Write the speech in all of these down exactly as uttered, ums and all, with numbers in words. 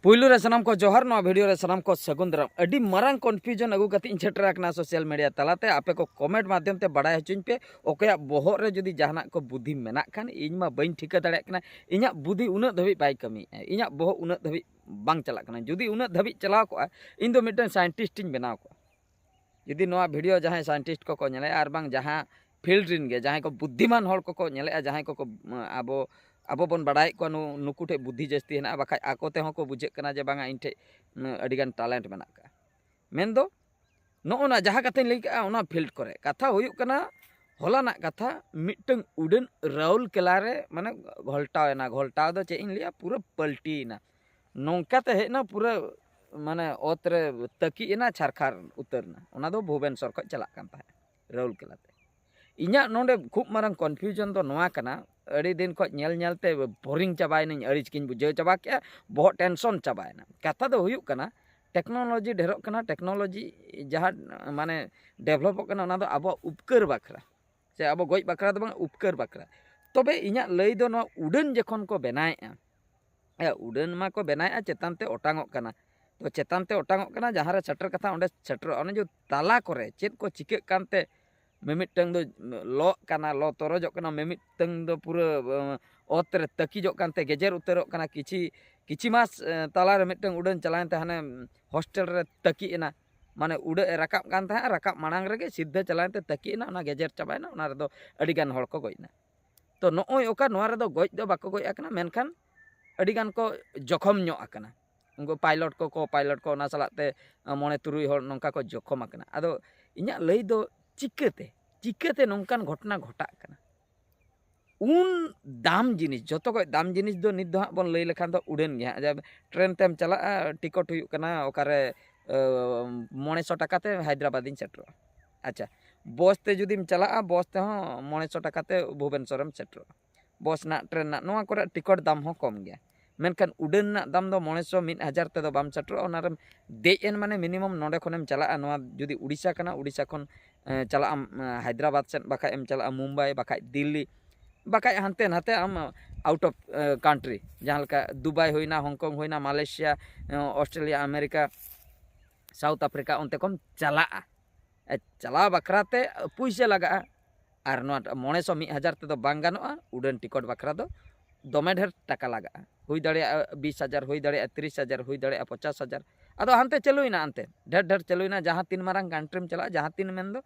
ᱯᱩᱭᱞᱩ ᱨᱮ ᱥᱟᱱᱟᱢ ᱠᱚ ᱡᱚᱦᱟᱨ, ᱱᱚᱣᱟ ᱵᱷᱤᱰᱤᱭᱳ ᱨᱮ ᱥᱟᱱᱟᱢ ᱠᱚ ᱥᱟᱹᱜᱩᱱ ᱫᱟᱨᱟᱢ᱾ ᱟᱹᱰᱤ ᱢᱟᱨᱟᱝ ᱠᱚᱱᱯᱷᱤᱭᱩᱡᱚᱱ ᱟᱹᱜᱩ ᱠᱟᱛᱮ ᱤᱧ ᱥᱮᱴᱮᱨ ᱟᱠᱟᱱᱟ ᱥᱳᱥᱟᱞ ᱢᱤᱰᱤᱭᱟ ᱛᱟᱞᱟᱛᱮ᱾ ᱟᱯᱮ ᱠᱚ ᱠᱚᱢᱮᱱᱴ ᱢᱟᱫᱽᱫᱷᱚᱢ ᱛᱮ ᱵᱟᱲᱟᱭ ᱦᱚᱪᱚᱧ ᱯᱮ, ᱚᱠᱚᱭᱟᱜ ᱵᱚᱦᱚᱜ ᱨᱮ ᱡᱩᱫᱤ ᱡᱟᱦᱟᱱᱟᱜ ᱠᱚ ᱵᱩᱫᱷᱤ ᱢᱮᱱᱟᱜ ᱠᱷᱟᱱ᱾ ᱤᱧ ᱢᱟ ᱵᱟᱹᱧ ᱴᱷᱤᱠᱟᱹ ᱫᱟᱲᱮᱭᱟᱜ ᱠᱟᱱᱟ, ᱤᱧᱟᱹᱜ ᱵᱩᱫᱷᱤ ᱩᱱᱟᱹᱜ ᱫᱷᱟᱹᱵᱤᱡ ᱵᱟᱭ ᱠᱟᱹᱢᱤᱭᱮᱫᱼᱟ, ᱤᱧᱟᱹᱜ ᱵᱚᱦᱚᱜ ᱩᱱᱟᱹᱜ ᱫᱷᱟᱹᱵᱤᱡ ᱵᱟᱝ ᱪᱟᱞᱟᱜ ᱠᱟᱱᱟ᱾ ᱡᱩᱫᱤ ᱩᱱᱟᱹᱜ ᱫᱷᱟᱹᱵᱤᱡ ᱪᱟᱞᱟᱣ ᱠᱚᱜᱼᱟ, ᱤᱧ ᱫᱚ ᱢᱤᱫᱴᱟᱝ ᱥᱟᱭᱮᱱᱴᱤᱥᱴ ᱤᱧ ᱵᱮᱱᱟᱣ ᱠᱚᱜᱼᱟ᱾ ᱡᱩᱫᱤ ᱱᱚᱣᱟ ᱵᱷᱤᱰᱤᱭᱳ ᱡᱟᱦᱟᱸᱭ ᱥᱟᱭᱮᱱᱴᱤᱥᱴ ᱠᱚᱠᱚ ᱧᱮᱞᱮᱫᱼᱟ, ᱟᱨ ᱵᱟᱝ ᱡᱟᱦᱟᱸ ᱯᱷᱤᱞᱰ ᱨᱮᱱ ᱜᱮ ᱡᱟᱦᱟᱸᱭ ᱠᱚ ᱵᱩᱫᱽᱫᱷᱤᱢᱟᱱ ᱦᱚᱲ ᱠᱚᱠᱚ ᱧᱮᱞᱮᱫᱼᱟ, ᱡᱟᱦᱟᱸᱭ ᱠᱚᱠᱚ, ᱟᱵᱚ, ᱟᱵᱚ ᱵᱚᱱ ᱵᱟᱲᱟᱭᱮᱫ ᱠᱚᱣᱟ ᱱᱩ-, ᱱᱩᱠᱩ ᱴᱷᱮᱱ ᱵᱩᱫᱽᱫᱷᱤ ᱡᱟᱹᱥᱛᱤ ᱦᱮᱱᱟᱜᱼᱟ, ᱵᱟᱠᱷᱟᱡ ᱟᱠᱚ ᱛᱮᱦᱚᱸ ᱠᱚ ᱵᱩᱡᱷᱟᱹᱜ ᱠᱟᱱᱟ ᱡᱮ ᱵᱟᱝᱟ, ᱤᱧ ᱴᱷᱮᱡ, ᱩᱸ, ᱟᱹᱰᱤᱜᱟᱱ ᱴᱮᱞᱮᱱᱴ ᱢᱮᱱᱟᱜ ᱠᱟᱜᱼᱟ᱾ ᱢᱮᱱᱫᱚ ᱱᱚᱜᱼᱚ ᱱᱟ ᱡᱟᱦᱟᱸ ᱠᱟᱛᱷᱟᱧ ᱞᱟᱹᱭ ᱠᱟᱜᱼᱟ, ᱚᱱᱟ ᱯᱷᱤᱞᱰ ᱠᱚᱨᱮ ᱠᱟᱛᱷᱟ ᱦᱩᱭᱩᱜ ᱠᱟᱱᱟ, ᱦᱚᱞᱟᱱᱟᱜ ᱠᱟᱛᱷᱟ, ᱢᱤᱫᱴᱟᱝ ᱩᱰᱟᱹᱱ ᱨᱟᱩᱞᱠᱮᱞᱟ ᱨᱮ ᱢᱟᱱᱮ ᱜᱷᱚᱞᱴᱟᱣ ᱮᱱᱟ᱾ ᱜᱷᱚᱞᱴᱟᱣ ᱫᱚ ᱪᱮᱫ ᱤᱧ ᱞᱟᱹᱭᱟ, ᱯᱩᱨᱟᱹ ᱯᱟᱞᱴᱤ ᱮᱱᱟ᱾ ᱱᱚᱝᱠᱟ ᱛᱮ ᱦᱮᱡ ᱮᱱᱟ, ᱯᱩᱨᱟᱹ ᱢᱟᱱᱮ ᱚᱛ ᱨᱮ ᱛᱟᱹᱠᱤᱡ ᱮᱱᱟ, ᱪᱷᱟᱨᱠᱷᱟᱨ ᱩᱛᱟᱹᱨ ᱮᱱᱟ᱾ ᱚᱱᱟ ᱫᱚ ᱵᱷᱩᱵᱮᱱᱥᱚᱨ ᱠᱷᱚᱡ ᱪᱟᱞᱟᱜ ᱠᱟᱱ ᱛᱟᱦᱮᱸᱫ ᱨᱟᱩᱞᱠᱮᱞᱟ ᱛᱮ᱾ ᱤᱧᱟᱹᱜ ᱱᱚᱰᱮ ᱠᱷᱩᱵ ᱢᱟᱨᱟᱝ ᱠᱚᱱᱯᱷᱤᱭᱩᱡᱚᱱ ᱫᱚ ᱱᱚᱣᱟ ᱠᱟᱱᱟ, ᱟᱹᱰᱤ ᱫᱤᱱ ᱠᱷᱚᱡ ᱧᱮᱞ ᱧᱮᱞ ᱛᱮ ᱵᱳᱨᱤᱝ ᱪᱟᱵᱟᱭᱮᱱᱟᱹᱧ, ᱟᱹᱲᱤᱥ ᱜᱤᱧ ᱵᱩᱡᱷᱟᱹᱣ ᱪᱟᱵᱟ ᱠᱮᱜᱼᱟ, ᱵᱚᱦᱚᱜ ᱴᱮᱱᱥᱚᱱ ᱪᱟᱵᱟᱭᱮᱱᱟ᱾ ᱠᱟᱛᱷᱟ ᱫᱚ ᱦᱩᱭᱩᱜ ᱠᱟᱱᱟ, ᱴᱮᱠᱱᱳᱞᱚᱡᱤ ᱰᱷᱮᱨᱚᱜ ᱠᱟᱱᱟ, ᱴᱮᱠᱱᱳᱞᱚᱡᱤ ᱡᱟᱦᱟᱸ ᱢᱟᱱᱮ ᱰᱮᱵᱷᱞᱚᱯᱚᱜ ᱠᱟᱱᱟ, ᱚᱱᱟ ᱫᱚ ᱟᱵᱚᱣᱟᱜ ᱩᱯᱠᱟᱹᱨ ᱵᱟᱠᱷᱨᱟ, ᱥᱮ ᱟᱵᱚ ᱜᱚᱡ ᱵᱟᱠᱷᱨᱟ ᱫᱚ ᱵᱟᱝ, ᱩᱯᱠᱟᱹᱨ ᱵᱟᱠᱷᱨᱟ᱾ ᱛᱚᱵᱮ ᱤᱧᱟᱹᱜ ᱞᱟᱹᱭ ᱫᱚ ᱱᱚᱣᱟ ᱩᱰᱟᱹᱱ ᱡᱚᱠᱷᱚᱱ ᱠᱚ ᱵᱮᱱᱟᱣᱮᱫᱼᱟ, ᱮ, ᱩᱰᱟᱹᱱ ᱢᱟ ᱠᱚ ᱵᱮᱱᱟᱣᱮᱫᱼᱟ, ᱪᱮᱛᱟᱱ ᱛᱮ ᱚᱴᱟᱝᱚᱜ ᱠᱟᱱᱟ᱾ ᱛᱚ ᱪᱮᱛᱟᱱ ᱛᱮ ᱚᱴᱟᱝᱚᱜ ᱠᱟᱱᱟ, ᱡᱟᱦᱟᱸ ᱨᱮ ᱥᱮᱴᱮᱨ ᱠᱟᱛᱷᱟ ᱚᱸᱰᱮ ᱥᱮᱴᱮᱨᱚᱜᱼᱟ᱾ ᱚᱱᱮ ᱡᱮ ᱛᱟᱞᱟ ᱠᱚᱨᱮ ᱪᱮᱫ ᱠᱚ ᱪᱤᱠᱟᱹᱜ ᱠᱟᱱᱛᱮ, ᱢᱤᱢᱤᱫᱴᱟᱝ ᱫᱚ ᱞᱚᱜ ᱠᱟᱱᱟ, ᱞᱚ ᱛᱚᱨᱚᱡᱚᱜ ᱠᱟᱱᱟ, ᱢᱤᱢᱤᱫᱴᱟᱝ ᱫᱚ ᱯᱩᱨᱟᱹ, ᱮ, ᱚᱛ ᱨᱮ ᱛᱟᱹᱠᱤᱡᱚᱜ ᱠᱟᱱᱛᱮ ᱜᱮᱡᱮᱨ ᱩᱛᱟᱹᱨᱚᱜ ᱠᱟᱱᱟ᱾ ᱠᱤᱪᱷᱤ, ᱠᱤᱪᱷᱤ ᱢᱟᱥ, ᱮ, ᱛᱟᱞᱟᱨᱮ ᱢᱤᱫᱴᱟᱝ ᱩᱰᱟᱹᱱ ᱪᱟᱞᱟᱣᱮᱱ ᱛᱮ ᱦᱟᱱᱮ ᱦᱳᱥᱴᱮᱞ ᱨᱮ ᱛᱟᱹᱠᱤᱡ ᱮᱱᱟ᱾ ᱢᱟᱱᱮ ᱩᱰᱟᱹᱜ ᱮ ᱨᱟᱠᱟᱵ ᱠᱟᱱ ᱛᱟᱦᱮᱸᱫ, ᱨᱟᱠᱟᱵ ᱢᱟᱲᱟᱝ ᱨᱮᱜᱮ ᱥᱤᱫᱷᱟᱹ ᱪᱟᱞᱟᱣᱮᱱ ᱛᱮ ᱛᱟᱹᱠᱤᱡ ᱮᱱᱟ, ᱚᱱᱟ ᱜᱮᱡᱮᱨ ᱪᱟᱵᱟᱭᱮᱱᱟ, ᱚᱱᱟ ᱨᱮᱫᱚ ᱟᱹᱰᱤᱜᱟᱱ ᱦᱚᱲ ᱠᱚ ᱜᱚᱡ ᱮᱱᱟ᱾ ᱛᱚ ᱱᱚᱜᱼᱚᱭ ᱚᱠᱟ ᱱᱚᱣᱟ ᱨᱮᱫᱚ ᱜᱚᱡ ᱫᱚ ᱵᱟᱠᱚ ᱜᱚᱡ ᱟᱠᱟᱱᱟ, ᱢᱮᱱᱠᱷᱟᱱ ᱟᱹᱰᱤᱜᱟᱱ ᱠᱚ ᱡᱚᱠᱷᱚᱢ ᱧᱚᱜ ᱟᱠᱟᱱᱟ᱾ ᱩᱱᱠᱩ ᱯᱟᱭᱞᱚᱴ ᱠᱚ, ᱠᱚ ᱯᱟᱭᱞᱚᱴ ᱠᱚ, ᱚᱱᱟ ᱥᱟᱞᱟᱜ ᱛᱮ, ᱟ, ᱢᱚᱬᱮ ᱛᱩᱨᱩᱭ ᱦᱚᱲ ᱱᱚᱝᱠᱟ ᱠᱚ ᱡᱚᱠᱷᱚᱢ ᱟᱠᱟᱱᱟ᱾ ᱟᱫᱚ ᱤᱧᱟᱹᱜ ᱞᱟᱹᱭ ᱫᱚ ᱪᱤᱠᱟᱹᱛᱮ, ᱪᱤᱠᱟᱹᱛᱮ ᱱᱚᱝᱠᱟᱱ ᱜᱷᱚᱴᱚᱱᱟ ᱜᱷᱚᱴᱟᱜ ᱠᱟᱱᱟ? ᱩᱱ ᱫᱟᱢ ᱡᱤᱱᱤᱥ, ᱡᱚᱛᱚ ᱠᱷᱚᱡ ᱫᱟᱢ ᱡᱤᱱᱤᱥ ᱫᱚ ᱱᱤᱛ ᱫᱚ ᱦᱟᱸᱜ ᱵᱚᱱ ᱞᱟᱹᱭ ᱞᱮᱠᱷᱟᱱ ᱫᱚ ᱩᱰᱟᱹᱱ ᱜᱮ ᱦᱟᱸᱜ᱾ ᱡᱟ ᱴᱨᱮᱱ ᱛᱮᱢ ᱪᱟᱞᱟᱜᱼᱟ, ᱴᱤᱠᱚᱴ ᱦᱩᱭᱩᱜ ᱠᱟᱱᱟ ᱚᱠᱟᱨᱮ, ᱟ, ᱢᱚᱬᱮ ᱥᱚ ᱴᱟᱠᱟ ᱛᱮ ᱦᱟᱭᱫᱨᱟᱵᱟᱫ ᱤᱧ ᱥᱮᱴᱮᱨᱚᱜᱼᱟ᱾ ᱟᱪᱪᱷᱟ, ᱵᱚᱥ ᱛᱮ ᱡᱩᱫᱤᱢ ᱪᱟᱞᱟᱜᱼᱟ, ᱵᱚᱥ ᱛᱮᱦᱚᱸ ᱢᱚᱬᱮ ᱥᱚ ᱴᱟᱠᱟ ᱛᱮ ᱵᱷᱩᱵᱮᱱᱥᱚᱨᱮᱢ ᱥᱮᱴᱮᱨᱚᱜᱼᱟ᱾ ᱵᱚᱥ ᱨᱮᱱᱟᱜ, ᱴᱨᱮᱱ ᱨᱮᱱᱟᱜ, ᱱᱚᱣᱟ ᱠᱚᱨᱮ ᱴᱤᱠᱚᱴ ᱫᱟᱢ ᱦᱚᱸ ᱠᱚᱢ ᱜᱮᱭᱟ᱾ ᱢᱮᱱᱠᱷᱟᱱ ᱩᱰᱟᱹᱱ ᱨᱮᱱᱟᱜ ᱫᱟᱢ ᱫᱚ ᱢᱚᱬᱮ ᱥᱚ, ᱢᱤᱫ ᱦᱟᱡᱟᱨ ᱛᱮᱫᱚ ᱵᱟᱢ ᱥᱮᱴᱮᱨᱚᱜᱼᱟ᱾ ᱚᱱᱟᱨᱮᱢ ᱫᱮᱡ ᱮᱱ ᱢᱟᱱᱮ ᱢᱤᱱᱤᱢᱟᱢ ᱱᱚᱰᱮ ᱠᱷᱚᱱᱮᱢ ᱪᱟᱞᱟᱜᱼᱟ, ᱱᱚᱣᱟ ᱡᱩᱫᱤ ᱩᱲᱤᱥᱥᱟ ᱠᱟᱱᱟ, ᱩᱲᱤᱥᱥᱟ ᱠᱷᱚᱱ, ᱮ, ᱪᱟᱞᱟᱜ ᱟᱢ, ᱮ, ᱦᱟᱭᱫᱨᱟᱵᱟᱫᱽ ᱥᱮᱫ, ᱵᱟᱠᱷᱟᱡ ᱮᱢ ᱪᱟᱞᱟᱜᱼᱟ ᱢᱩᱢᱵᱟᱭ, ᱵᱟᱠᱷᱟᱡ ᱫᱤᱞᱞᱤ, ᱵᱟᱠᱷᱟᱡ ᱦᱟᱱᱛᱮ ᱱᱟᱛᱮ ᱟᱢ out of country, ᱡᱟᱦᱟᱸ ᱞᱮᱠᱟ ᱫᱩᱵᱟᱭ ᱦᱩᱭᱱᱟ, ᱦᱚᱝᱠᱚᱝ ᱦᱩᱭᱱᱟ, Malaysia, Australia, America, South Africa, ᱚᱱᱛᱮ ᱠᱚᱢ ᱪᱟᱞᱟᱜᱼᱟ᱾ ᱪᱟᱞᱟᱣ ᱵᱟᱠᱷᱨᱟ ᱛᱮ ᱯᱩᱭᱥᱟᱹ ᱞᱟᱜᱟᱜᱼᱟ᱾ ᱟᱨ ᱱᱚᱣᱟ ᱢᱚᱬᱮ ᱥᱚ ᱢᱤᱫ ᱦᱟᱡᱟᱨ ᱛᱮᱫᱚ ᱵᱟᱝ ᱜᱟᱱᱚᱜᱼᱟ᱾ ᱩᱰᱟᱹᱱ ᱴᱤᱠᱚᱴ ᱵᱟᱠᱷᱨᱟ ᱫᱚ ᱫᱚᱢᱮ ᱰᱷᱮᱨ ᱴᱟᱠᱟ ᱞᱟᱜᱟᱜᱼᱟ᱾ ᱦᱩᱭ ᱫᱟᱲᱮᱭᱟᱜᱼᱟ ᱵᱤᱥ ᱦᱟᱡᱟᱨ, ᱦᱩᱭ ᱫᱟᱲᱮᱭᱟᱜᱼᱟ ᱛᱤᱨᱤᱥ ᱦᱟᱡᱟᱨ, ᱦᱩᱭ ᱫᱟᱲᱮᱭᱟᱜᱼᱟ ᱯᱚᱪᱟᱥ ᱦᱟᱡᱟᱨ᱾ ᱟᱫᱚ ᱦᱟᱱᱛᱮ ᱪᱟᱹᱞᱩᱭᱮᱱᱟ, ᱦᱟᱱᱛᱮ ᱰᱷᱮᱨ ᱰᱷᱮᱨ ᱪᱟᱹᱞᱩᱭᱮᱱᱟ᱾ ᱡᱟᱦᱟᱸ ᱛᱤᱱ ᱢᱟᱨᱟᱝ ᱠᱟᱱᱴᱨᱤᱢ ᱪᱟᱞᱟᱜᱼᱟ, ᱡᱟᱦᱟᱸ ᱛᱤᱱ ᱢᱮᱱᱫᱚ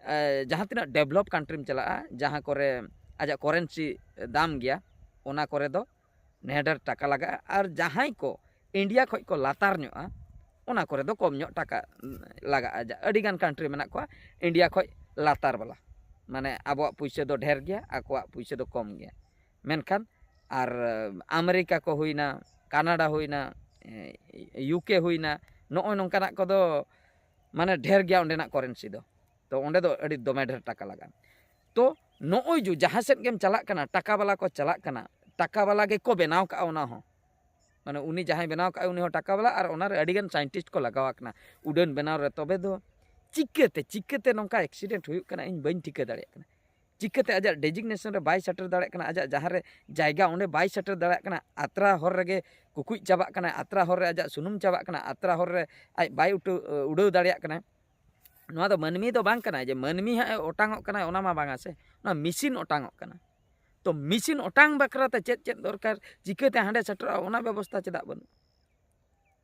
ᱮ, ᱡᱟᱦᱟᱸ ᱛᱤᱱᱟᱹᱜ ᱰᱮᱵᱷᱞᱚᱯ ᱠᱟᱱᱴᱨᱤᱢ ᱪᱟᱞᱟᱜᱼᱟ, ᱡᱟᱦᱟᱸ ᱠᱚᱨᱮ ᱟᱡᱟᱜ ᱠᱚᱨᱮᱱᱥᱤ ᱫᱟᱢ ᱜᱮᱭᱟ, ᱚᱱᱟ ᱠᱚᱨᱮ ᱫᱚ ᱰᱷᱮᱨ ᱰᱷᱮᱨ ᱴᱟᱠᱟ ᱞᱟᱜᱟᱜᱼᱟ᱾ ᱟᱨ ᱡᱟᱦᱟᱸᱭ ᱠᱚ ᱤᱱᱰᱤᱭᱟ ᱠᱷᱚᱱ ᱠᱚ ᱞᱟᱛᱟᱨ ᱧᱚᱜᱼᱟ, ᱚᱱᱟ ᱠᱚᱨᱮ ᱫᱚ ᱠᱚᱢ ᱧᱚᱜ ᱴᱟᱠᱟ ᱞᱟᱜᱟᱜᱼᱟ᱾ ᱡᱟ- ᱟᱹᱰᱤᱜᱟᱱ ᱠᱟᱱᱴᱨᱤ ᱢᱮᱱᱟᱜ ᱠᱚᱣᱟ ᱤᱱᱰᱤᱭᱟ ᱠᱷᱚᱱ ᱞᱟᱛᱟᱨ ᱵᱟᱞᱟ, ᱢᱟᱱᱮ ᱟᱵᱚᱣᱟᱜ ᱯᱩᱭᱥᱟᱹ ᱫᱚ ᱰᱷᱮᱨ ᱜᱮᱭᱟ, ᱟᱠᱚᱣᱟᱜ ᱯᱩᱭᱥᱟᱹ ᱫᱚ ᱠᱚᱢ ᱜᱮᱭᱟ᱾ ᱢᱮᱱᱠᱷᱟᱱ ᱟᱨ ᱟᱢᱮᱨᱤᱠᱟ ᱠᱚ ᱦᱩᱭᱱᱟ, ᱠᱟᱱᱟᱰᱟ ᱦᱩᱭᱱᱟ, ᱤᱭᱩ ᱠᱮ ᱦᱩᱭᱱᱟ, ᱱᱚᱜᱼᱚᱭ ᱱᱚᱝᱠᱟᱱᱟᱜ ᱠᱚᱫᱚ ᱢᱟᱱᱮ ᱰᱷᱮᱨ ᱜᱮᱭᱟ ᱚᱸᱰᱮᱱᱟᱜ ᱠᱚᱨᱮᱱᱥᱤ ᱫᱚ᱾ ᱛᱚ ᱚᱸᱰᱮ ᱫᱚ ᱟᱹᱰᱤ ᱫᱚᱢᱮ ᱰᱷᱮᱨ ᱴᱟᱠᱟ ᱞᱟᱜᱟᱜᱼᱟ᱾ ᱛᱚ ᱱᱚᱜᱼᱚᱭ ᱡᱩ ᱡᱟᱦᱟᱸ ᱥᱮᱫ ᱜᱮᱢ ᱪᱟᱞᱟᱜ ᱠᱟᱱᱟ, ᱴᱟᱠᱟ ᱵᱟᱞᱟ ᱠᱚ ᱪᱟᱞᱟᱜ ᱠᱟᱱᱟ, ᱴᱟᱠᱟ ᱵᱟᱞᱟ ᱜᱮᱠᱚ ᱵᱮᱱᱟᱣ ᱠᱟᱜᱼᱟ ᱚᱱᱟ ᱦᱚᱸ᱾ ᱢᱟᱱᱮ ᱩᱱᱤ ᱡᱟᱦᱟᱸᱭ ᱵᱮᱱᱟᱣ ᱠᱟᱜᱼᱟᱭ ᱩᱱᱤ ᱦᱚᱸ ᱴᱟᱠᱟ ᱵᱟᱞᱟ, ᱟᱨ ᱚᱱᱟᱨᱮ ᱟᱹᱰᱤᱜᱟᱱ ᱥᱟᱭᱮᱱᱴᱤᱥᱴ ᱠᱚ ᱞᱟᱜᱟᱣ ᱟᱠᱟᱱᱟ ᱩᱰᱟᱹᱱ ᱵᱮᱱᱟᱣ ᱨᱮ᱾ ᱛᱚᱵᱮ ᱫᱚ ᱪᱤᱠᱟᱹᱛᱮ, ᱪᱤᱠᱟᱹᱛᱮ ᱱᱚᱝᱠᱟ ᱮᱠᱥᱤᱰᱮᱱᱴ ᱦᱩᱭᱩᱜ ᱠᱟᱱᱟ, ᱤᱧ ᱵᱟᱹᱧ ᱴᱷᱤᱠᱟᱹ ᱫᱟᱲᱮᱭᱟᱜ ᱠᱟᱱᱟ᱾ ᱪᱤᱠᱟᱹᱛᱮ ᱟᱡᱟᱜ ᱰᱮᱡᱤᱜᱱᱮᱥᱚᱱ ᱨᱮ ᱵᱟᱭ ᱥᱮᱴᱮᱨ ᱫᱟᱲᱮᱭᱟᱜ ᱠᱟᱱᱟ, ᱟᱡᱟᱜ ᱡᱟᱦᱟᱸ ᱨᱮ ᱡᱟᱭᱜᱟ ᱚᱸᱰᱮ ᱵᱟᱭ ᱥᱮᱴᱮᱨ ᱫᱟᱲᱮᱭᱟᱜ ᱠᱟᱱᱟ᱾ ᱟᱛᱨᱟ ᱦᱚᱨ ᱨᱮᱜᱮ ᱠᱩᱠᱩᱡ ᱪᱟᱵᱟᱜ ᱠᱟᱱᱟᱭ, ᱟᱛᱨᱟ ᱦᱚᱨ ᱨᱮ ᱟᱡᱟᱜ ᱥᱩᱱᱩᱢ ᱪᱟᱵᱟᱜ ᱠᱟᱱᱟ, ᱟᱛᱨᱟ ᱦᱚᱨ ᱨᱮ ᱟᱡ ᱵᱟᱭ ᱩᱴᱟᱹ-, ᱩᱰᱟᱹᱣ ᱫᱟᱲᱮᱭᱟᱜ ᱠᱟᱱᱟ᱾ ᱱᱚᱣᱟ ᱫᱚ ᱢᱟᱹᱱᱢᱤ ᱫᱚ ᱵᱟᱝ ᱠᱟᱱᱟᱭ ᱡᱮ ᱢᱟᱹᱱᱢᱤ ᱦᱟᱸᱜ ᱮ ᱚᱴᱟᱝᱚᱜ ᱠᱟᱱᱟᱭ, ᱚᱱᱟ ᱢᱟ ᱵᱟᱝᱟ ᱥᱮ, ᱚᱱᱟ ᱢᱮᱥᱤᱱ ᱚᱴᱟᱝᱚᱜ ᱠᱟᱱᱟ᱾ ᱛᱚ ᱢᱮᱥᱤᱱ ᱚᱴᱟᱝ ᱵᱟᱠᱷᱨᱟ ᱛᱮ ᱪᱮᱫ ᱪᱮᱫ ᱫᱚᱨᱠᱟᱨ, ᱪᱤᱠᱟᱹᱛᱮ ᱦᱟᱸᱰᱮ ᱥᱮᱴᱮᱨᱚᱜᱼᱟ, ᱚᱱᱟ ᱵᱮᱵᱚᱥᱛᱷᱟ ᱪᱮᱫᱟᱜ ᱵᱟᱹᱱᱩᱜ?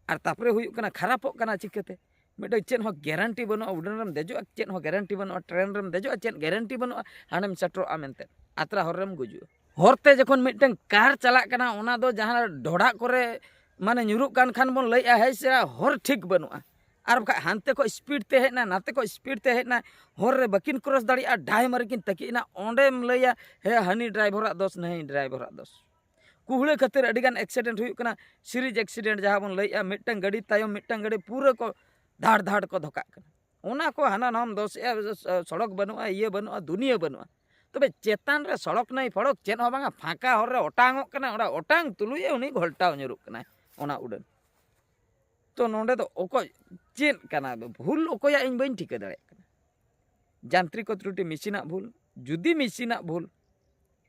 ᱟᱨ ᱛᱟᱨᱯᱚᱨᱮ ᱦᱩᱭᱩᱜ ᱠᱟᱱᱟ ᱠᱷᱟᱨᱟᱯᱚᱜ ᱠᱟᱱᱟ ᱪᱤᱠᱟᱹᱛᱮ? ᱢᱤᱫᱴᱟᱝ ᱪᱮᱫ ᱦᱚᱸ ᱜᱮᱨᱮᱱᱴᱤ ᱵᱟᱹᱱᱩᱜᱼᱟ, ᱩᱰᱟᱹᱱ ᱨᱮᱢ ᱫᱮᱡᱚᱜᱼᱟ ᱪᱮᱫ ᱦᱚᱸ ᱜᱮᱨᱮᱱᱴᱤ ᱵᱟᱹᱱᱩᱜᱼᱟ, ᱴᱨᱮᱱ ᱨᱮᱢ ᱫᱮᱡᱚᱜᱼᱟ ᱪᱮᱫ ᱜᱮᱨᱮᱱᱴᱤ ᱵᱟᱹᱱᱩᱜᱼᱟ, ᱦᱟᱸᱰᱮᱢ ᱥᱮᱴᱮᱨᱚᱜᱼᱟ ᱢᱮᱱᱛᱮ, ᱟᱛᱨᱟ ᱦᱚᱨ ᱨᱮᱢ ᱜᱩᱡᱩᱜᱼᱟ᱾ ᱦᱚᱨᱛᱮ ᱡᱚᱠᱷᱚᱱ ᱢᱤᱫᱴᱟᱝ ᱠᱟᱨ ᱪᱟᱞᱟᱜ ᱠᱟᱱᱟ, ᱚᱱᱟ ᱫᱚ ᱡᱟᱦᱟᱸ ᱰᱷᱚᱰᱷᱟᱜ ᱠᱚᱨᱮ ᱢᱟᱱᱮ ᱧᱩᱨᱩᱜ ᱠᱟᱱ ᱠᱷᱟᱱ ᱵᱚᱱ ᱞᱟᱹᱭᱮᱜᱼᱟ ᱦᱮᱸ ᱥᱮ ᱦᱚᱨ ᱴᱷᱤᱠ ᱵᱟᱹᱱᱩᱜᱼᱟ, ᱟᱨ ᱵᱟᱠᱷᱟᱡ ᱦᱟᱱᱛᱮ ᱠᱷᱚᱡ ᱥᱯᱤᱰ ᱛᱮ ᱦᱮᱡ ᱮᱱᱟ, ᱱᱟᱛᱮ ᱠᱷᱚᱡ ᱥᱯᱤᱰ ᱛᱮ ᱦᱮᱡ ᱮᱱᱟ, ᱦᱚᱨ ᱨᱮ ᱵᱟᱹᱠᱤᱱ ᱠᱨᱚᱥ ᱫᱟᱲᱮᱭᱟᱜᱼᱟ, ᱰᱟᱭ ᱢᱟᱨᱮ ᱠᱤᱱ ᱛᱟᱹᱠᱤᱡ ᱮᱱᱟ, ᱚᱸᱰᱮᱢ ᱞᱟᱹᱭᱟ ᱦᱮᱸ ᱦᱟᱹᱱᱤ ᱰᱨᱟᱭᱵᱷᱟᱨᱟᱜ ᱫᱳᱥ, ᱱᱟᱹᱭ ᱰᱨᱟᱭᱵᱷᱟᱨᱟᱜ ᱫᱳᱥ᱾ ᱠᱩᱦᱲᱟᱹ ᱠᱷᱟᱹᱛᱤᱨ ᱟᱹᱰᱤᱜᱟᱱ ᱮᱠᱥᱤᱰᱮᱱᱴ ᱦᱩᱭᱩᱜ ᱠᱟᱱᱟ, ᱥᱤᱨᱤᱡᱽ ᱮᱠᱥᱤᱰᱮᱱᱴ ᱡᱟᱦᱟᱸ ᱵᱚᱱ ᱞᱟᱹᱭᱮᱜᱼᱟ, ᱢᱤᱫᱴᱟᱝ ᱜᱟᱹᱰᱤ ᱛᱟᱭᱚᱢ ᱢᱤᱫᱴᱟᱝ ᱜᱟᱹᱰᱤ ᱯᱩᱨᱟᱹ ᱠᱚ ᱫᱷᱟᱲ ᱫᱷᱟᱲ ᱠᱚ ᱫᱷᱚᱠᱟᱜ ᱠᱟᱱᱟ᱾ ᱚᱱᱟ ᱠᱚ ᱦᱟᱱᱟ ᱱᱟᱣᱟᱢ ᱫᱳᱥᱮᱜᱼᱟ, ᱥᱚᱲᱚᱠ ᱵᱟᱹᱱᱩᱜᱼᱟ, ᱤᱭᱟᱹ ᱵᱟᱹᱱᱩᱜᱼᱟ, ᱫᱩᱱᱤᱭᱟᱹ ᱵᱟᱹᱱᱩᱜᱼᱟ᱾ ᱛᱚᱵᱮ ᱪᱮᱛᱟᱱ ᱨᱮ ᱥᱚᱲᱚᱠ ᱱᱟᱹᱭ ᱯᱷᱚᱲᱚᱠ ᱪᱮᱫ ᱦᱚᱸ ᱵᱟᱝᱟ, ᱯᱷᱟᱸᱠᱟ ᱦᱚᱨ ᱨᱮ ᱚᱴᱟᱝᱚᱜ ᱠᱟᱱᱟ, ᱚᱱᱟ ᱚᱴᱟᱝ ᱛᱩᱞᱩᱡ ᱮ ᱩᱱᱤ ᱜᱷᱚᱞᱴᱟᱣ ᱧᱩᱨᱩᱜ ᱠᱟᱱᱟᱭ ᱚᱱᱟ ᱩᱰᱟᱹᱱ᱾ ᱛᱚ ᱱᱚᱰᱮ ᱫᱚ ᱚᱠᱚᱭ ᱪᱮᱫ ᱠᱟᱱᱟ, ᱵᱷᱩᱞ ᱚᱠᱚᱭᱟᱜ ᱤᱧ ᱵᱟᱹᱧ ᱴᱷᱤᱠᱟᱹ ᱫᱟᱲᱮᱭᱟᱜ ᱠᱟᱱᱟ᱾ ᱡᱟᱱᱛᱨᱤᱠ ᱛᱨᱩᱴᱤ, ᱢᱮᱥᱤᱱᱟᱜ ᱵᱷᱩᱞ᱾ ᱡᱩᱫᱤ ᱢᱮᱥᱤᱱᱟᱜ ᱵᱷᱩᱞ,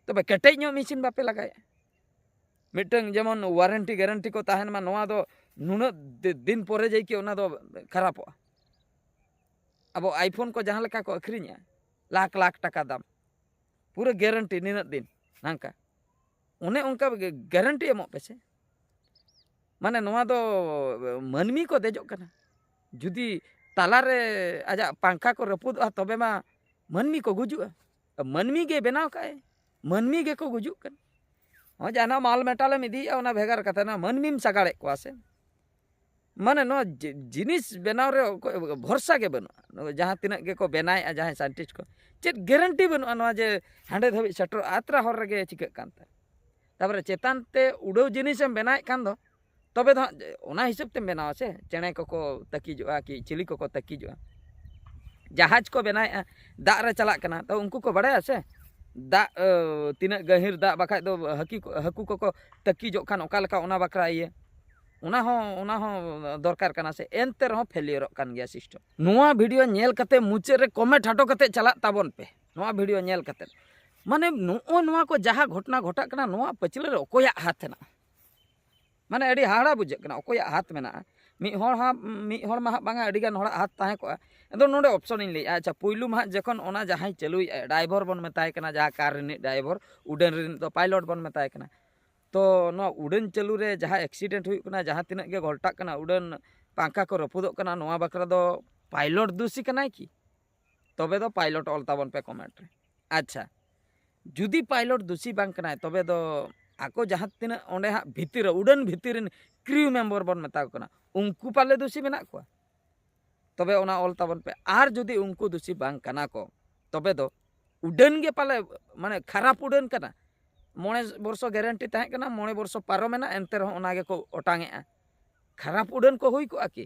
ᱛᱚᱵᱮ ᱠᱮᱴᱮᱡ ᱧᱚᱜ ᱢᱮᱥᱤᱱ ᱵᱟᱯᱮ ᱞᱟᱜᱟᱭᱟ᱾ ᱢᱤᱫᱴᱟᱝ ᱡᱮᱢᱚᱱ ᱳᱣᱟᱨᱮᱱᱴᱤ ᱜᱮᱨᱮᱱᱴᱤ ᱠᱚ ᱛᱟᱦᱮᱱ ᱢᱟ, ᱱᱚᱣᱟ ᱫᱚ ᱱᱩᱱᱟᱹᱜ ᱫᱤ- ᱫᱤᱱ ᱯᱚᱨᱮ ᱡᱟᱭᱠᱤ ᱚᱱᱟ ᱫᱚ ᱠᱷᱟᱨᱟᱯᱚᱜᱼᱟ᱾ ᱟᱵᱚ ᱟᱭᱯᱷᱳᱱ ᱠᱚ ᱡᱟᱦᱟᱸ ᱞᱮᱠᱟ ᱠᱚ ᱟᱹᱠᱷᱨᱤᱧᱟ ᱞᱟᱠᱷ ᱞᱟᱠᱷ ᱴᱟᱠᱟ ᱫᱟᱢ, ᱯᱩᱨᱟᱹ ᱜᱮᱨᱮᱱᱴᱤ ᱱᱤᱱᱟᱹᱜ ᱫᱤᱱ ᱱᱚᱝᱠᱟ, ᱚᱱᱮ ᱚᱱᱠᱟ ᱜᱮ ᱜᱮᱨᱮᱱᱴᱤ ᱮᱢᱚᱜ ᱯᱮᱥᱮ᱾ ᱢᱟᱱᱮ ᱱᱚᱣᱟ ᱫᱚ ᱢᱟᱹᱱᱢᱤ ᱠᱚ ᱫᱮᱡᱚᱜ ᱠᱟᱱᱟ᱾ ᱡᱩᱫᱤ ᱛᱟᱞᱟᱨᱮ ᱟᱡᱟᱜ ᱯᱟᱝᱠᱷᱟ ᱠᱚ ᱨᱟᱹᱯᱩᱫᱚᱜᱼᱟ, ᱛᱚᱵᱮ ᱢᱟ ᱢᱟᱹᱱᱢᱤ ᱠᱚ ᱜᱩᱡᱩᱜᱼᱟ᱾ ᱢᱟᱹᱱᱢᱤ ᱜᱮ ᱵᱮᱱᱟᱣ ᱠᱟᱜᱼᱟᱭ, ᱢᱟᱹᱱᱢᱤ ᱜᱮᱠᱚ ᱜᱩᱡᱩᱜ ᱠᱟᱱᱟ᱾ ᱦᱚᱸ, ᱡᱟᱦᱟᱱᱟᱜ ᱢᱟᱞ ᱢᱮᱴᱟᱞ ᱮᱢ ᱤᱫᱤᱭᱮᱫᱼᱟ, ᱚᱱᱟ ᱵᱷᱮᱜᱟᱨ ᱠᱟᱛᱷᱟ, ᱱᱚᱣᱟ ᱢᱟᱹᱱᱢᱤᱢ ᱥᱟᱜᱟᱲᱮᱫ ᱠᱚᱣᱟ ᱥᱮ᱾ ᱢᱟᱱᱮ ᱱᱚᱣᱟ ᱡᱤ- ᱡᱤᱱᱤᱥ ᱵᱮᱱᱟᱣ ᱨᱮ ᱚᱠᱚᱭ ᱵᱷᱚᱨᱥᱟ ᱜᱮ ᱵᱟᱹᱱᱩᱜᱼᱟ᱾ ᱱᱚᱣᱟ ᱡᱟᱦᱟᱸ ᱛᱤᱱᱟᱹᱜ ᱜᱮᱠᱚ ᱵᱮᱱᱟᱣᱮᱫᱼᱟ, ᱡᱟᱦᱟᱸᱭ ᱥᱟᱭᱮᱱᱴᱤᱥᱴ ᱠᱚ, ᱪᱮᱫ ᱜᱮᱨᱮᱱᱴᱤ ᱵᱟᱹᱱᱩᱜᱼᱟ ᱱᱚᱣᱟ ᱡᱮ ᱦᱟᱸᱰᱮ ᱫᱷᱟᱹᱵᱤᱡ ᱥᱮᱴᱮᱨᱚᱜᱼᱟ, ᱟᱛᱨᱟ ᱦᱚᱨ ᱨᱮᱜᱮ ᱪᱤᱠᱟᱹᱜ ᱠᱟᱱ ᱛᱟᱭ᱾ ᱛᱟᱯᱚᱨᱮ ᱪᱮᱛᱟᱱ ᱛᱮ ᱩᱰᱟᱹᱣ ᱡᱤᱱᱤᱥᱮᱢ ᱵᱮᱱᱟᱣᱮᱫ ᱠᱷᱟᱱ ᱫᱚ, ᱛᱚᱵᱮ ᱫᱚ ᱦᱟᱸᱜ ᱚᱱᱟ ᱦᱤᱥᱟᱹᱵ ᱛᱮᱢ ᱵᱮᱱᱟᱣᱟ ᱥᱮ, ᱪᱮᱬᱮ ᱠᱚᱠᱚ ᱛᱟᱹᱠᱤᱡᱚᱜᱼᱟ ᱠᱤ ᱪᱤᱞᱤ ᱠᱚᱠᱚ ᱛᱟᱹᱠᱤᱡᱚᱜᱼᱟ᱾ ᱡᱟᱦᱟᱡᱽ ᱠᱚ ᱵᱮᱱᱟᱣᱮᱫᱼᱟ, ᱫᱟᱜ ᱨᱮ ᱪᱟᱞᱟᱜ ᱠᱟᱱᱟ, ᱛᱚ ᱩᱱᱠᱩ ᱠᱚ ᱵᱟᱲᱟᱭᱟ ᱥᱮ ᱫᱟᱜ ᱛᱤᱱᱟᱹᱜ ᱜᱟᱹᱦᱤᱨ ᱫᱟᱜ, ᱵᱟᱠᱷᱟᱡ ᱫᱚ ᱦᱟᱹᱠᱤ ᱠᱚ- ᱦᱟᱹᱠᱩ ᱠᱚᱠᱚ ᱛᱟᱹᱠᱤᱡᱚᱜ ᱠᱷᱟᱱ ᱚᱠᱟ ᱞᱮᱠᱟ, ᱚᱱᱟ ᱵᱟᱠᱷᱨᱟ ᱤᱭᱟᱹ, ᱚᱱᱟ ᱦᱚᱸ ᱚᱱᱟ ᱦᱚᱸ ᱫᱚᱨᱠᱟᱨ ᱠᱟᱱᱟ ᱥᱮ᱾ ᱮᱱᱛᱮ ᱨᱮᱦᱚᱸ ᱯᱷᱮᱞᱤᱭᱚᱨᱚᱜ ᱠᱟᱱ ᱜᱮᱭᱟ ᱥᱤᱥᱴᱮᱢ᱾ ᱱᱚᱣᱟ ᱵᱷᱤᱰᱤᱭᱳ ᱧᱮᱞ ᱠᱟᱛᱮ ᱢᱩᱪᱟᱹᱫ ᱨᱮ ᱠᱚᱢᱮᱱᱴ ᱦᱚᱴᱚ ᱠᱟᱛᱮ ᱪᱟᱞᱟᱜ ᱛᱟᱵᱚᱱ ᱯᱮ᱾ ᱱᱚᱣᱟ ᱵᱷᱤᱰᱤᱭᱳ ᱧᱮᱞ ᱠᱟᱛᱮ ᱢᱟᱱᱮ ᱱᱚᱜᱼᱚᱭ ᱱᱚᱣᱟ ᱠᱚ ᱡᱟᱦᱟᱸ ᱜᱷᱚᱴᱚᱱᱟ ᱜᱷᱚᱴᱟᱜ ᱠᱟᱱᱟ, ᱱᱚᱣᱟ ᱯᱟᱹᱪᱷᱞᱟᱹ ᱨᱮ ᱚᱠᱚᱭᱟᱜ ᱦᱟᱛ ᱦᱮᱱᱟᱜᱼᱟ? ᱢᱟᱱᱮ ᱟᱹᱰᱤ ᱦᱟᱦᱟᱲᱟ ᱵᱩᱡᱷᱟᱹᱜ ᱠᱟᱱᱟ, ᱚᱠᱚᱭᱟᱜ ᱦᱟᱛ ᱢᱮᱱᱟᱜᱼᱟ? ᱢᱤᱫ ᱦᱚᱲ ᱦᱟᱸᱜ ᱢᱤᱫ ᱦᱚᱲ ᱢᱟ ᱦᱟᱸᱜ ᱵᱟᱝᱟ, ᱟᱹᱰᱤ ᱜᱟᱱ ᱦᱚᱲᱟᱜ ᱦᱟᱛ ᱛᱟᱦᱮᱸ ᱠᱚᱜᱼᱟ᱾ ᱟᱫᱚ ᱱᱚᱰᱮ ᱚᱯᱥᱚᱱ ᱤᱧ ᱞᱟᱹᱭᱮᱫᱼᱟ, ᱟᱪᱪᱷᱟ, ᱯᱩᱭᱞᱩ ᱢᱟ ᱦᱟᱸᱜ ᱡᱚᱠᱷᱚᱱ ᱚᱱᱟ ᱡᱟᱦᱟᱸᱭ ᱪᱟᱹᱞᱩᱭᱮᱫᱼᱟᱭ, ᱰᱟᱭᱵᱷᱚᱨ ᱵᱚᱱ ᱢᱮᱛᱟᱭ ᱠᱟᱱᱟ, ᱡᱟᱦᱟᱸ ᱠᱟᱨ ᱨᱤᱱᱤᱡ ᱰᱟᱭᱵᱷᱚᱨ, ᱩᱰᱟᱹᱱ ᱨᱤᱱᱤᱡ ᱫᱚ ᱯᱟᱭᱞᱚᱴ ᱵᱚᱱ ᱢᱮᱛᱟᱭ ᱠᱟᱱᱟ, ᱛᱚ ᱱᱚᱣᱟ ᱩᱰᱟᱹᱱ ᱪᱟᱹᱞᱩ ᱨᱮ ᱡᱟᱦᱟᱸ ᱮᱠᱥᱤᱰᱮᱱᱴ ᱦᱩᱭᱩᱜ ᱠᱟᱱᱟ, ᱡᱟᱦᱟᱸ ᱛᱤᱱᱟᱹᱜ ᱜᱮ ᱜᱷᱚᱞᱴᱟᱜ ᱠᱟᱱᱟ, ᱩᱰᱟᱹᱱ ᱯᱟᱝᱠᱷᱟ ᱠᱚ ᱨᱟᱹᱯᱩᱫᱚᱜ ᱠᱟᱱᱟ, ᱱᱚᱣᱟ ᱵᱟᱠᱷᱨᱟ ᱫᱚ ᱯᱟᱭᱞᱚᱴ ᱫᱩᱥᱤ ᱠᱟᱱᱟᱭ ᱠᱤ? ᱛᱚᱵᱮ ᱫᱚ ᱯᱟᱭᱞᱚᱴ ᱚᱞ ᱛᱟᱵᱚᱱ ᱯᱮ ᱠᱚᱢᱮᱱᱴ ᱨᱮ᱾ ᱟᱪᱪᱷᱟ, ᱡᱩᱫᱤ ᱯᱟᱭᱞᱚᱴ ᱫᱩᱥᱤ ᱵᱟᱝ ᱠᱟᱱᱟᱭ, ᱛᱚᱵᱮ ᱫᱚ ᱟᱠᱚ ᱡᱟᱦᱟᱸ ᱛᱤᱱᱟᱹᱜ ᱚᱸᱰᱮ ᱦᱟᱸᱜ ᱵᱷᱤᱛᱤᱨ ᱨᱮ, ᱩᱰᱟᱹᱱ ᱵᱷᱤᱛᱤᱨ ᱨᱮᱱ ᱠᱨᱤᱣ ᱢᱮᱢᱵᱚᱨ ᱵᱚᱱ ᱢᱮᱛᱟ ᱠᱚ ᱠᱟᱱᱟ, ᱩᱱᱠᱩ ᱯᱟᱞᱮ ᱫᱩᱥᱤ ᱢᱮᱱᱟᱜ ᱠᱚᱣᱟ? ᱛᱚᱵᱮ ᱚᱱᱟ ᱚᱞ ᱛᱟᱵᱚᱱ ᱯᱮ᱾ ᱟᱨ ᱡᱩᱫᱤ ᱩᱱᱠᱩ ᱫᱩᱥᱤ ᱵᱟᱝ ᱠᱟᱱᱟ ᱠᱚ, ᱛᱚᱵᱮ ᱫᱚ ᱩᱰᱟᱹᱱ ᱜᱮ ᱯᱟᱞᱮ, ᱢᱟᱱᱮ, ᱠᱷᱟᱨᱟᱯ ᱩᱰᱟᱹᱱ ᱠᱟᱱᱟ᱾ ᱢᱚᱬᱮ ᱵᱚᱨᱥᱚ ᱜᱮᱨᱮᱱᱴᱤ ᱛᱟᱦᱮᱸ ᱠᱟᱱᱟ, ᱢᱚᱬᱮ ᱵᱚᱨᱥᱚ ᱯᱟᱨᱚᱢᱮᱱᱟ, ᱮᱱᱛᱮ ᱨᱮᱦᱚᱸ ᱚᱱᱟ ᱜᱮᱠᱚ ᱚᱴᱟᱝᱮᱜᱼᱟ᱾ ᱠᱷᱟᱨᱟᱯ ᱩᱰᱟᱹᱱ ᱠᱚ ᱦᱩᱭ ᱠᱚᱜᱼᱟ ᱠᱤ?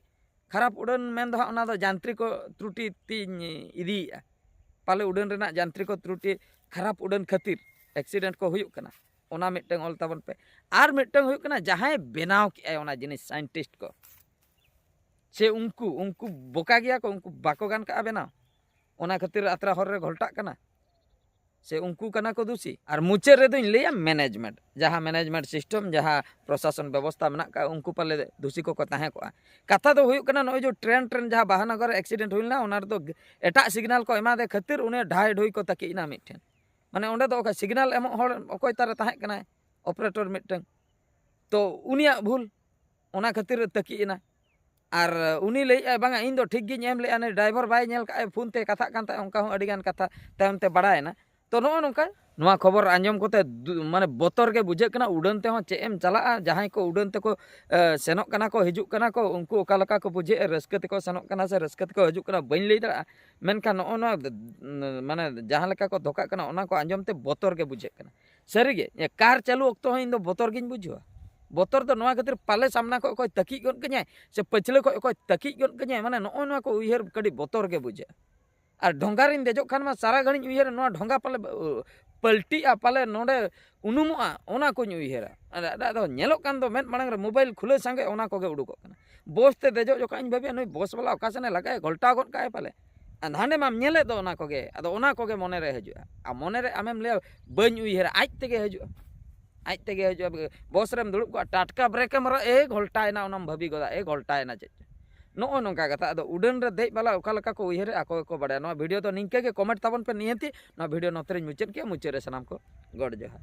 ᱠᱷᱟᱨᱟᱯ ᱩᱰᱟᱹᱱ ᱢᱮᱱ ᱫᱚ ᱦᱟᱸᱜ ᱚᱱᱟ ᱫᱚ ᱡᱟᱱᱛᱨᱤᱠᱚ ᱛᱨᱩᱴᱤ ᱛᱤᱧ ᱤᱫᱤᱭᱮᱜᱼᱟ᱾ ᱯᱟᱞᱮ ᱩᱰᱟᱹᱱ ᱨᱮᱱᱟᱜ ᱡᱟᱱᱛᱨᱤᱠᱚ ᱛᱨᱩᱴᱤ, ᱠᱷᱟᱨᱟᱯ ᱩᱰᱟᱹᱱ ᱠᱷᱟᱹᱛᱤᱨ ᱮᱠᱥᱤᱰᱮᱱᱴ ᱠᱚ ᱦᱩᱭᱩᱜ ᱠᱟᱱᱟ, ᱚᱱᱟ ᱢᱤᱫᱴᱟᱝ ᱚᱞ ᱛᱟᱵᱚᱱ ᱯᱮ᱾ ᱟᱨ ᱢᱤᱫᱴᱟᱝ ᱦᱩᱭᱩᱜ ᱠᱟᱱᱟ, ᱡᱟᱦᱟᱸᱭ ᱵᱮᱱᱟᱣ ᱠᱮᱜᱼᱟᱭ ᱚᱱᱟ ᱡᱤᱱᱤᱥ, ᱥᱟᱭᱮᱱᱴᱤᱥᱴ ᱠᱚ, ᱥᱮ ᱩᱱᱠᱩ, ᱩᱱᱠᱩ ᱵᱚᱠᱟ ᱜᱮᱭᱟ ᱠᱚ, ᱩᱱᱠᱩ ᱵᱟᱠᱚ ᱜᱟᱱ ᱠᱟᱜᱼᱟ ᱵᱮᱱᱟᱣ, ᱚᱱᱟ ᱠᱷᱟᱹᱛᱤᱨ ᱟᱛᱨᱟ ᱦᱚᱨ ᱨᱮ ᱜᱷᱚᱞᱴᱟᱜ ᱠᱟᱱᱟ᱾ ᱥᱮ ᱩᱱᱠᱩ ᱠᱟᱱᱟ ᱠᱚ ᱫᱩᱥᱤ? ᱟᱨ ᱢᱩᱪᱟᱹᱫ ᱨᱮᱫᱚᱧ ᱞᱟᱹᱭᱟ, ᱢᱮᱱᱮᱡᱽᱢᱮᱱᱴ, ᱡᱟᱦᱟᱸ ᱢᱮᱱᱮᱡᱽᱢᱮᱱᱴ ᱥᱤᱥᱴᱮᱢ, ᱡᱟᱦᱟᱸ ᱯᱨᱚᱥᱟᱥᱚᱱ ᱵᱮᱵᱚᱥᱛᱷᱟ ᱢᱮᱱᱟᱜ ᱠᱟᱜᱼᱟ, ᱩᱱᱠᱩ ᱯᱟᱞᱮ ᱫᱩᱥᱤ ᱠᱚᱠᱚ ᱛᱟᱦᱮᱸ ᱠᱚᱜᱼᱟ᱾ ᱠᱟᱛᱷᱟ ᱫᱚ ᱦᱩᱭᱩᱜ ᱠᱟᱱᱟ, ᱱᱚᱜᱼᱚᱭ ᱡᱮ ᱴᱨᱮᱱ ᱴᱨᱮᱱ ᱡᱟᱦᱟᱸ ᱵᱟᱦᱟᱱᱟᱜᱚᱨ ᱨᱮ ᱮᱠᱥᱤᱰᱮᱱᱴ ᱦᱩᱭ ᱞᱮᱱᱟ, ᱚᱱᱟ ᱨᱮᱫᱚ ᱮᱴᱟᱜ ᱥᱤᱜᱽᱱᱟᱞ ᱠᱚ ᱮᱢᱟᱫᱮ ᱠᱷᱟᱹᱛᱤᱨ ᱩᱱᱤ ᱰᱷᱟᱭ ᱰᱷᱩᱭ ᱠᱚ ᱛᱟᱹᱠᱤᱡ ᱮᱱᱟ ᱢᱤᱫᱴᱷᱮᱱ᱾ ᱢᱟᱱᱮ ᱚᱸᱰᱮ ᱫᱚ ᱚᱠᱟ ᱥᱤᱜᱽᱱᱟᱞ ᱮᱢᱚᱜ ᱦᱚᱲ ᱚᱠᱚᱭ ᱛᱟᱨᱮ ᱛᱟᱦᱮᱸ ᱠᱟᱱᱟᱭ? ᱚᱯᱟᱨᱮᱴᱚᱨ ᱢᱤᱫᱴᱟᱝ᱾ ᱛᱚ ᱩᱱᱤᱭᱟᱜ ᱵᱷᱩᱞ, ᱚᱱᱟ ᱠᱷᱟᱹᱛᱤᱨ ᱛᱟᱹᱠᱤᱡ ᱮᱱᱟ᱾ ᱟᱨ ᱩᱱᱤ ᱞᱟᱹᱭᱮᱫᱼᱟᱭ, "ᱵᱟᱝᱟ, ᱤᱧ ᱫᱚ ᱴᱷᱤᱠ ᱜᱤᱧ ᱮᱢ ᱞᱮᱜᱼᱟ, ᱱᱩᱭ ᱰᱨᱟᱭᱵᱷᱟᱨ ᱵᱟᱭ ᱧᱮᱞ ᱠᱟᱜᱼᱟ, ᱯᱷᱳᱱ ᱛᱮ ᱠᱟᱛᱷᱟᱜ ᱠᱟᱱ ᱛᱟᱦᱮᱸᱫ", ᱚᱱᱠᱟ ᱦᱚᱸ ᱟᱹᱰᱤᱜᱟᱱ ᱠᱟᱛᱷᱟ ᱛᱟᱭᱚᱢ ᱛᱮ ᱵᱟᱲᱟᱭᱮᱱᱟ᱾ ᱛᱚ ᱱᱚᱜᱼᱚ ᱱᱚᱝᱠᱟ ᱱᱚᱣᱟ ᱠᱷᱚᱵᱚᱨ ᱟᱸᱡᱚᱢ ᱠᱟᱛᱮ ᱫᱩ-, ᱢᱟᱱᱮ ᱵᱚᱛᱚᱨ ᱜᱮ ᱵᱩᱡᱷᱟᱹᱜ ᱠᱟᱱᱟ᱾ ᱩᱰᱟᱹᱱ ᱛᱮᱦᱚᱸ ᱪᱮᱫ ᱮᱢ ᱪᱟᱞᱟᱜᱼᱟ? ᱡᱟᱦᱟᱸᱭ ᱠᱚ ᱩᱰᱟᱹᱱ ᱛᱮᱠᱚ, ᱮ, ᱥᱮᱱᱚᱜ ᱠᱟᱱᱟ ᱠᱚ, ᱦᱤᱡᱩᱜ ᱠᱟᱱᱟ ᱠᱚ, ᱩᱱᱠᱩ ᱚᱠᱟ ᱞᱮᱠᱟ ᱠᱚ ᱵᱩᱡᱷᱟᱹᱣᱮᱫᱼᱟ? ᱨᱟᱹᱥᱠᱟᱹ ᱛᱮᱠᱚ ᱥᱮᱱᱚᱜ ᱠᱟᱱᱟ ᱥᱮ ᱨᱟᱹᱥᱠᱟᱹ ᱛᱮᱠᱚ ᱦᱤᱡᱩᱜ ᱠᱟᱱᱟ, ᱵᱟᱹᱧ ᱞᱟᱹᱭ ᱫᱟᱲᱮᱭᱟᱜᱼᱟ᱾ ᱢᱮᱱᱠᱷᱟᱱ ᱱᱚᱜᱼᱚ ᱱᱚᱣᱟ, ᱢᱟᱱᱮ ᱡᱟᱦᱟᱸ ᱞᱮᱠᱟ ᱠᱚ ᱫᱷᱚᱠᱟᱜ ᱠᱟᱱᱟ, ᱚᱱᱟ ᱠᱚ ᱟᱸᱡᱚᱢ ᱛᱮ ᱵᱚᱛᱚᱨ ᱜᱮ ᱵᱩᱡᱷᱟᱹᱜ ᱠᱟᱱᱟ᱾ ᱥᱟᱹᱨᱤᱜᱮ, ᱤᱧᱟᱹᱜ ᱠᱟᱨ ᱪᱟᱹᱞᱩ ᱚᱠᱛᱚ ᱦᱚᱸ ᱤᱧ ᱫᱚ ᱵᱚᱛᱚᱨ ᱜᱤᱧ ᱵᱩᱡᱷᱟᱹᱣᱟ᱾ ᱵᱚᱛᱚᱨ ᱫᱚ ᱱᱚᱣᱟ ᱠᱷᱟᱹᱛᱤᱨ, ᱯᱟᱞᱮ ᱥᱟᱢᱱᱟ ᱠᱷᱚᱱ ᱚᱠᱚᱭ ᱛᱟᱹᱠᱤᱡ ᱜᱚᱫ ᱠᱟᱹᱧᱟᱭ ᱥᱮ ᱯᱟᱹᱪᱷᱞᱟᱹ ᱠᱷᱚᱱ ᱚᱠᱚᱭ ᱛᱟᱹᱠᱤᱡ ᱜᱚᱫ ᱠᱟᱹᱧᱟᱭ, ᱢᱟᱱᱮ ᱱᱚᱜᱼᱚ ᱱᱚᱣᱟ ᱠᱚ ᱩᱭᱦᱟᱹᱨ ᱠᱟᱹᱴᱤᱡ ᱵᱚᱛᱚᱨ ᱜᱮ ᱵᱩᱡᱷᱟᱹᱜᱼᱟ᱾ ᱟᱨ ᱰᱷᱚᱸᱜᱟ ᱨᱤᱧ ᱫᱮᱡᱚᱜ ᱠᱷᱟᱱ ᱢᱟ ᱥᱟᱨᱟ ᱜᱷᱟᱹᱲᱤᱡ ᱩᱭᱦᱟᱹᱨᱟ, ᱱᱚᱣᱟ ᱰᱷᱚᱸᱜᱟ ᱯᱟᱞᱮ, ᱩ, ᱯᱟᱞᱴᱤᱜᱼᱟ, ᱯᱟᱞᱮ ᱱᱚᱰᱮ ᱩᱱᱩᱢᱚᱜᱼᱟ, ᱚᱱᱟ ᱠᱚᱧ ᱩᱭᱦᱟᱹᱨᱟ᱾ ᱟᱨ ᱟᱫᱚ ᱧᱮᱞᱚᱜ ᱠᱟᱱ ᱫᱚ ᱢᱮᱫ ᱢᱟᱲᱟᱝ ᱨᱮ, ᱢᱳᱵᱟᱭᱤᱞ ᱠᱷᱩᱞᱟᱹᱣ ᱥᱟᱸᱜᱮ ᱚᱱᱟ ᱠᱚᱜᱮ ᱩᱰᱩᱠᱚᱜ ᱠᱟᱱᱟ᱾ ᱵᱚᱥ ᱛᱮ ᱫᱮᱡᱚᱜ ᱡᱚᱠᱷᱚᱱ ᱤᱧ ᱵᱷᱟᱹᱵᱤᱭᱟ, ᱱᱩᱭ ᱵᱚᱥ ᱵᱟᱞᱟ ᱚᱠᱟ ᱥᱮᱱᱮ ᱞᱟᱜᱟᱭᱟ, ᱜᱷᱚᱞᱴᱟᱣ ᱜᱚᱫ ᱠᱟᱜᱼᱟᱭ ᱯᱟᱞᱮ᱾ ᱟᱨ ᱦᱟᱸᱰᱮ ᱢᱟᱢ ᱧᱮᱞᱮᱫ ᱫᱚ ᱚᱱᱟ ᱠᱚᱜᱮ, ᱟᱫᱚ ᱚᱱᱟ ᱠᱚᱜᱮ ᱢᱚᱱᱮ ᱨᱮ ᱦᱤᱡᱩᱜᱼᱟ᱾ ᱟᱨ ᱢᱚᱱᱮ ᱨᱮ ᱟᱢᱮᱢ ᱞᱟᱹᱭᱟ, "ᱵᱟᱹᱧ ᱩᱭᱦᱟᱹᱨᱟ", ᱟᱡ ᱛᱮᱜᱮ ᱦᱤᱡᱩᱜᱼᱟ, ᱟᱡ ᱛᱮᱜᱮ ᱦᱤᱡᱩᱜᱼᱟ᱾ ᱵᱚᱥ ᱨᱮᱢ ᱫᱩᱲᱩᱵ ᱠᱚᱜᱼᱟ, ᱴᱟᱴᱠᱟ ᱵᱨᱮᱠ ᱮᱢ ᱦᱚᱨᱚᱜ, ᱮ ᱜᱷᱚᱞᱴᱟᱭᱮᱱᱟ, ᱚᱱᱟᱢ ᱵᱷᱟᱹᱵᱤ ᱜᱚᱫᱟ, ᱮ ᱜᱷᱚᱞᱴᱟᱭᱮᱱᱟ ᱪᱮᱫ ᱪᱚ᱾ ᱱᱚᱜᱼᱚ ᱱᱚᱝᱠᱟ ᱠᱟᱛᱷᱟ᱾ ᱟᱫᱚ ᱩᱰᱟᱹᱱ ᱨᱮ ᱫᱮᱡ ᱵᱟᱞᱟ ᱚᱠᱟ ᱞᱮᱠᱟ ᱠᱚ ᱩᱭᱦᱟᱹᱨᱮᱫᱼᱟ, ᱟᱠᱚ ᱜᱮᱠᱚ ᱵᱟᱲᱟᱭᱟ᱾ ᱱᱚᱣᱟ ᱵᱷᱤᱰᱤᱭᱳ ᱫᱚ ᱱᱤᱝᱠᱟᱹ ᱜᱮ ᱠᱚᱢᱮᱱᱴ ᱛᱟᱵᱚᱱ ᱯᱮ᱾ ᱱᱤᱦᱟᱹᱛᱤ ᱱᱚᱣᱟ ᱵᱷᱤᱰᱤᱭᱳ ᱱᱚᱛᱮ ᱨᱤᱧ ᱢᱩᱪᱟᱹᱫ ᱠᱮᱫᱼᱟ᱾ ᱢᱩᱪᱟᱹᱫ ᱨᱮ ᱥᱟᱱᱟᱢ ᱠᱚ ᱜᱚᱰ ᱡᱚᱦᱟᱨ᱾